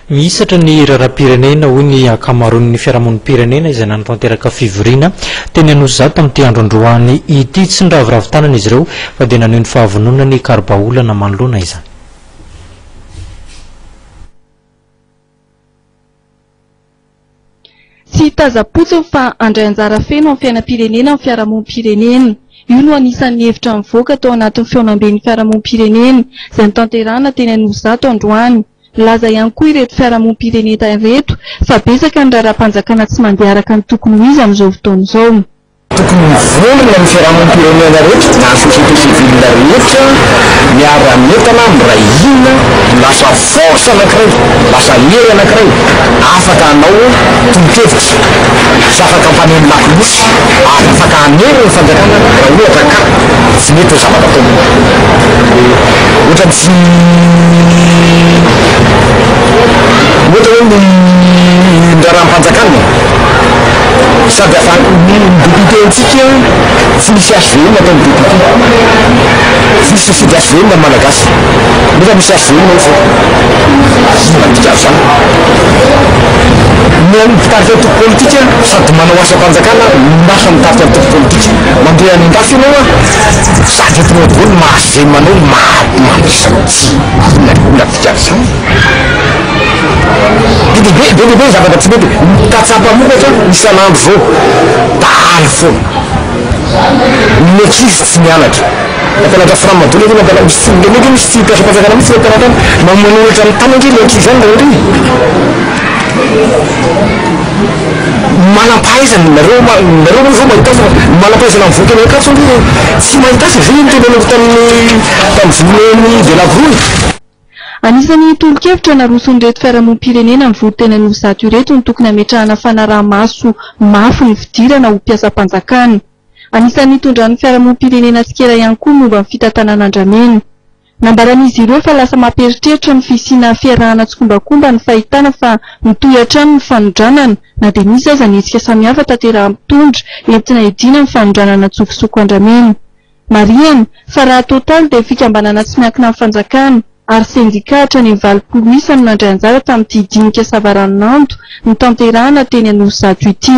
Mihisatra ny raharaham-pirenena, hoy ny ankamaroan'ny fiarahamonim-pirenena izay nanatanteraka fivoriana teny Anosizato tamin'ity andro androany ity. Tsy niraviravy tanana izy ireo fa dia naneho ny fahavononany hikaro-bahaolana manoloana izany. Tsy hitazam-potsiny fa handray anjara feno amin'ny fiainam-pirenena ny fiarahamonim-pirenena. Io no anisan'ny hevitra nivoaka tao anatin'ny fihaonamben'ny fiarahamonim-pirenena izay notanterahina teny Anosizato androany. Nilaza ihany koa ireto fiarahamonim-pirenena ireto fa betsaka ny raharaham-panjakana tsy mandeha araka ny tokony ho izy amin'izao fotoana izao. Tokony hivondrona ny fiarahamonim-pirenena rehetra na ny société civile rehetra miara-mientana, miray hina, ho lasa force anankiray, lasa hery anankiray afaka hanao tolo-kevitra sy afaka hampaneno lakolosy ary afaka hanery ny fanjakana raha ohatra ka tsy mety ny zavatra ataony. Ohatra ny tsy ohatra hoe ny raharaham-panjakana. Sady afa ny député ntsika tsy misy HVM ataon'ny député. Tsy misy mifidy HVM ny Malagasy. Nefa misy HVM ao zao. Inona ny dikan'izany? Ny mpitarika antoko politika sady manao asam-panjakana no lasa mitarika antoko politika. Mandeha any an-dafy ianao an, sady entinao daholo ny maha HVM anao, maha mampisy tsy inona ny dikan'izany? Be dia be, be dia be ny zavatra tsy mety. Ny tantsaha mpamokatra isan'andro izao, dahalo foana. Ny ankizy tsy mianatra. Mampianatra fram daholo anie mampianatra, misy tsy, indraindray misy tsy mpiasam-panjakana mihitsy mampianatra any. Manoratra amin'ny tany ange ilay ankizy any indraindray e. Manam-pahaizana, nareo, nareo moa izao mahita fa ny manam-pahaizana mivoaka eny Ankatso ange tsy mahita asa, izay no nitenenako tamin'ny, tamin'ny journée-n'ny de la grouille. Anisan'ny tolo-kevitra naroson'ireto fiarahamonim-pirenena mivory teny Anosizato ireto ny tokony hametrahana fanaraha-maso mafy ny fidirana ho mpiasam-panjakana. Anisan'ny nitondran'ny fiarahamonim-pirenena tsikera ihany koa momba ny fitantanana andramena. Nambaran'izy ireo fa lasa mampieritreritra ny fisiana fiarahana tsikombakomba ny fahitana fa mitohy hatrany ny fanondranana na dia misy aza ny hetsika samihafa tanterahan'ny mpitondra entina hidiana ny fanondranana an-tsokosoko andramena. Marihana fa raha totaly dia fikambanana tsy miankina amin'ny fanjakana ary sendika hatrany amin'ny 80 isa no nandray anjara tamin'ity dinika savaranonando notanterahana teny Anosizato ity.